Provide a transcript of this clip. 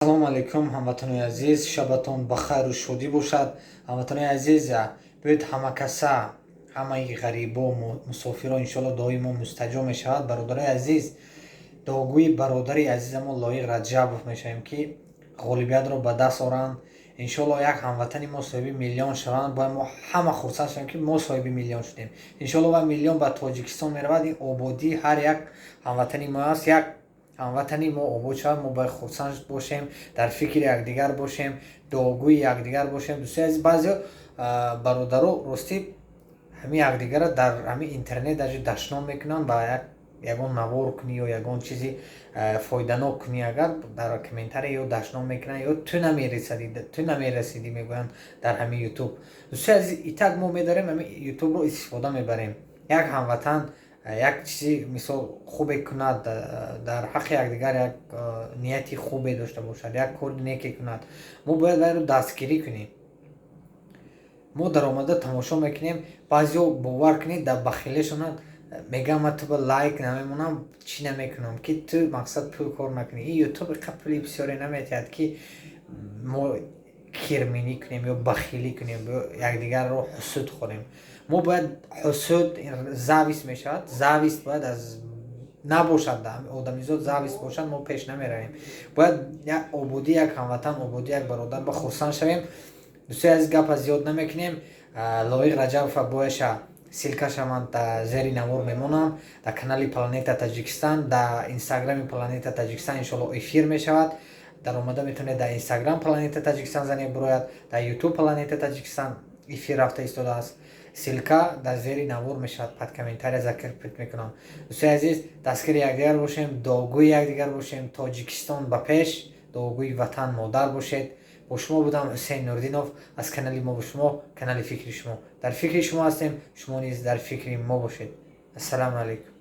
Ассалому алайкум, ҳамватанои азиз, шабатон ба хайру шодӣ бошад. Ҳамватанои азиз, биёед, ҳамакаса, ҳамаи ғарибо, мусофиро, иншоалло, дуои мо мустаҷоб мешавад. Бародарои азиз, дуогӯи бародари азизамон Лоиқ Раҷабов мешавем, ки ғолибиятро ба даст оранд. Иншоалло, як ҳамватани мо соҳиби миллион шаванд, бояд мо ҳама хурсанд шавем, ки мо соҳиби миллион шудем. Иншоалло, ва миллион ба Тоҷикистон меравад. Ин ободии ҳар як ҳамватани мо аст. Як ҳамватани мо обод шавад, мо бояд хурсанд бошем, дар фикри якдигар бошем, дуогӯи якдигар бошем. Дӯстои азиз, баъзео бародаро, ростӣ, ҳамин якдигарро дар ҳамин интернет даже дашном мекунанд. Ба як ягон навор кунӣ ё ягон чизи фоиданок кунӣ, агар дар комментария ё дашном мекунанд, ё ту намерасидӣ мегӯянд дар ҳамин Ютуб. Дӯстои азиз, итак, мо медорем, ҳамин Ютубро истифода мебарем. Як ҳамватан як чизи, мисол, хубе кунад, дар ҳаққи якдигар як нияти хубе дошта бошад, як кори неке кунад, мо бояд вайро дастгирӣ кунем. Мо даромада тамошо мекунем. Баъзеҳо, бовар кунед, дар бахилешона мегӯям: «Ман ту ба лайк намемонам, чӣ намекунам, ки ту, мақсад, пул кор накунӣ». Ин Ютуб иқа пули бисёре наметиҳад, ки мо кирминӣ кунем ё бахилӣ кунем ё якдигарро ҳусуд хӯрем. Мо бояд ҳусуд, зависть мешавад, зависть бояд аз набошад. Одамизод зависть бошад, мо пеш намеравем. Бояд як ободӣ як ҳамватан, ободӣ як бародар ба хурсанд шавем. Дӯстои азиз, гапа зиёд намекунем. Лоиқ Раҷабова бояша ссылка ша ман дар зери навор мемонам. Дар канали Планета Таҷикистон, дар Инстаграми Планета Таҷикистон, иншоалло, эфир мешавад. Даромада метавонед, дар Инстаграм Планета Таҷикистон занед, бирояд, дар Ютуб Планета Таҷикистон эфир рафта истодааст. Ссылка дар зери навор мешавад, под комментария закрепить мекунам. Дӯстои азиз, дастгири якдигар бошем, дуогӯи якдигар бошем. Тоҷикистон ба пеш, дуогӯи ватан модар бошед. Бо шумо будам Ҳусейн Нурдинов аз канали мо бо шумо, канали фикри шумо. Дар фикри шумо ҳастем, шумо низ дар фикри мо бошед. Ассалому алайкум.